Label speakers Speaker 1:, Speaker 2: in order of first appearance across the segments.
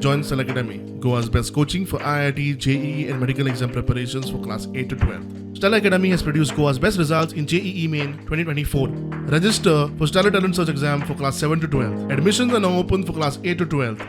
Speaker 1: Join Stellar Academy, Goa's best coaching for IIT, JEE, and medical exam preparations for class 8 to 12. Stellar Academy has produced Goa's best results in JEE Main 2024. Register for Stellar Talent Search exam for class 7 to 12. Admissions are now open for class 8 to 12.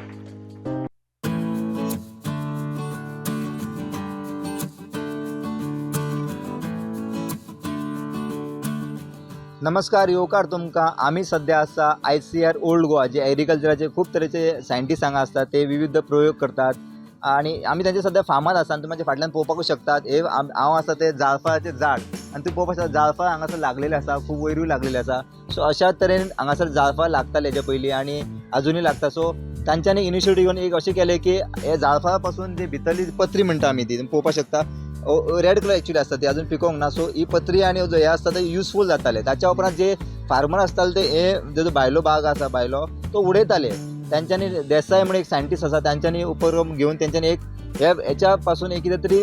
Speaker 2: नमस्कार, येवकार तुमकां. आमी सद्या आसा आयसीआर old Goa, जे एग्रीकल्चराचे खूब तरेचे scientist हांगा आसतात, ते विविध प्रयोग करतात आणि आमी तांचे सद्या फार्मार आसा. आनी तुमी म्हाज्या फाटल्यान पळोवपाकूच शकतात, हे हांव आसा ते जाळफळाचें झाड. आनी तुमी पळोवपाक शकता, जाळफळ हांगासर लागलेलें आसा, खूब वयरूय लागलेलें आसा. सो अशा तरेन हांगासर जाळफळ लागताले हेजे पयलीं आनी आजुनूय लागता. सो तांच्यांनी इनिशिएटीव घेवन एक अशें केलें की हे जाळफळा पासून जे भितरली पत्री म्हणटा आमी, ती तुमी पळोवपाक शकता, रेड कलर एक्चुली आसता, ती अजून पिकोवंक ना. सो ही पत्री आनी जो हे आसता ते युजफूल जाताले. ताच्या उपरांत जे फार्मर आसताले ते हे जो भायलो बाग आसा भायलो तो उडयताले. तांच्यांनी देसाय म्हणून एक सायंटिस्ट आसा, तांच्यांनी उपक्रम घेवन तेंच्यांनी एक हे हेच्या पासून एक कितें तरी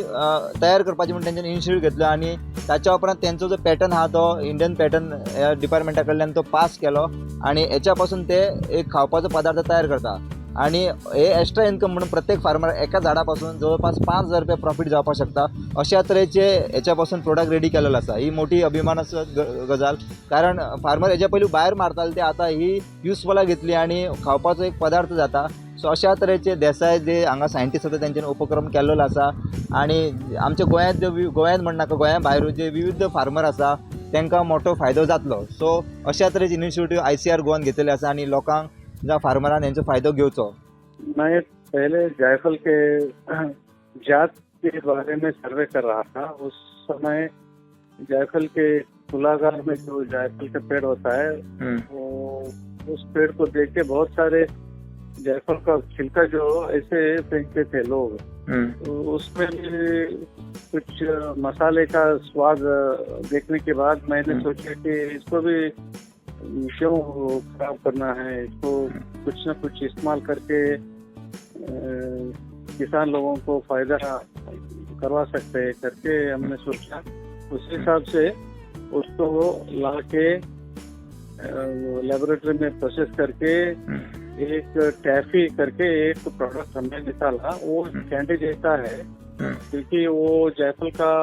Speaker 2: तयार करपाचें म्हूण तेंच्यांनी इनिशिएटीव घेतलो. आनी ताच्या उपरांत तेंचो जो पॅटर्न आहा तो इंडियन पॅटर्न ह्या डिपार्टमेंटा कडल्यान तो पास केलो आनी हेच्या पासून ते एक खावपाचो पदार्थ तयार करता. आनी हे एक्स्ट्रा इन्कम म्हणून प्रत्येक फार्मर एका झाडा पासून जवळपास 5,000 रुपया प्रॉफीट जावपाक शकता. अशा तरेचे हेच्या पासून प्रोडक्ट रेडी केलेलो आसा. ही मोठी अभिमानास्पद गजाल, कारण फार्मर हेच्या पयलीं भायर मारताले ते आतां ही युजफुला घेतली आनी खावपाचो एक पदार्थ जाता. सो अशा तरेचे देसाय जे हांगा सायंटिस्ट आसा तेंच्यानी उपक्रम केल्लो आसा. आनी आमच्या गोंयांत जे गोंयांत म्हणनाका, गोंया भायर जे विविध फार्मर आसा तांकां मोठो फायदो जातलो. सो अशा तरेचे इनिशिएटीव आयसीआर गोवान घेतलेले आसा आनी लोकांक जावं फार्मरान हेंचो फायदो घेवचो.
Speaker 3: मैं पहले जायफल के जात के बारे में सर्वे कर रहा था. उस समय जायफल के कुलागार में जो जायफल का पेड़ होता है, वो उस पेड़ को देख के बहुत सारे जायफल का छिलका जो ऐसे फेंकते थे लोग, तो उसमें भी कुछ मसाले का स्वाद देखने के बाद मैंने सोचा कि इसको भी क्यों खराब करना है, इसको कुछ न कुछ इस्तेमाल करके किसान लोगों को फायदा करवा सकते हैं करके हमने सोचा. उस हिसाब से उसको ला के लेबोरेटरी में प्रोसेस करके एक टैफी करके एक प्रोडक्ट हमने निकाला. वो कैंडी जैसा है, क्योंकि वो जायफल का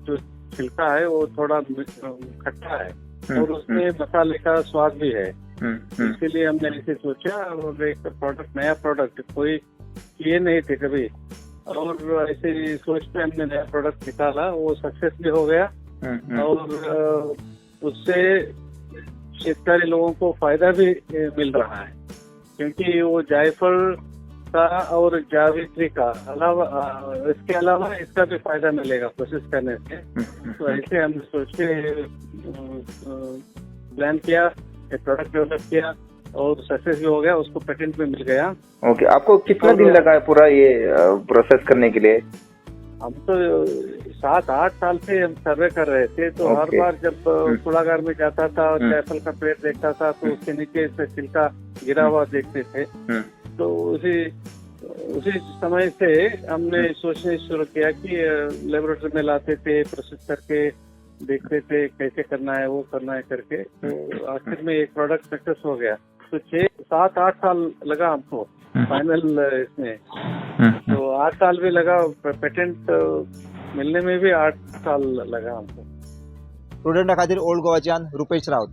Speaker 3: जो छिलका है वो थोड़ा खट्टा है और उसमें मसाले का स्वाद भी है. इसीलिए हमने ऐसे सोचा और एक प्रोडक्ट, नया प्रोडक्ट कोई किए नहीं थे कभी और ऐसे सोच पे हमने नया प्रोडक्ट निकाला. वो सक्सेस भी हो गया और उससे शेतकारी लोगों को फायदा भी मिल रहा है, क्योंकि वो जायफल का और जावित्री का अलावा, इसके अलावा इसका भी फायदा मिलेगा प्रोसेस करने से. तो ऐसे हमने सोच के प्लान किया, एक प्रोडक्ट डेवलप किया और सक्सेस भी हो गया, उसको पेटेंट भी मिल गया.
Speaker 4: ओके, आपको कितना दिन लगा है पूरा ये प्रोसेस करने के लिए?
Speaker 3: हम तो 7-8 साल से हम सर्वे कर रहे थे, तो हर बार जब कुलागार में जाता था और जायफल का पेड़ देखता था तो उसके नीचे से छिलका गिरा हुआ देखते थे. तो उसी उसी समय से हमने सोचने शुरू किया कि लेबोरेटरी में लाते थे, प्रोसेस करके देखते थे कैसे करना है, वो करना है करके. तो आखिर में एक प्रोडक्ट सक्सेस हो गया. तो 6, 7, 8 साल लगा हमको फाइनल इसमें. तो 8 साल भी लगा, पेटेंट मिलने में भी 8 साल लगा हमको.
Speaker 2: स्टुडंटा खातीर ओल्ड गोवाच्यान रुपेश राऊत.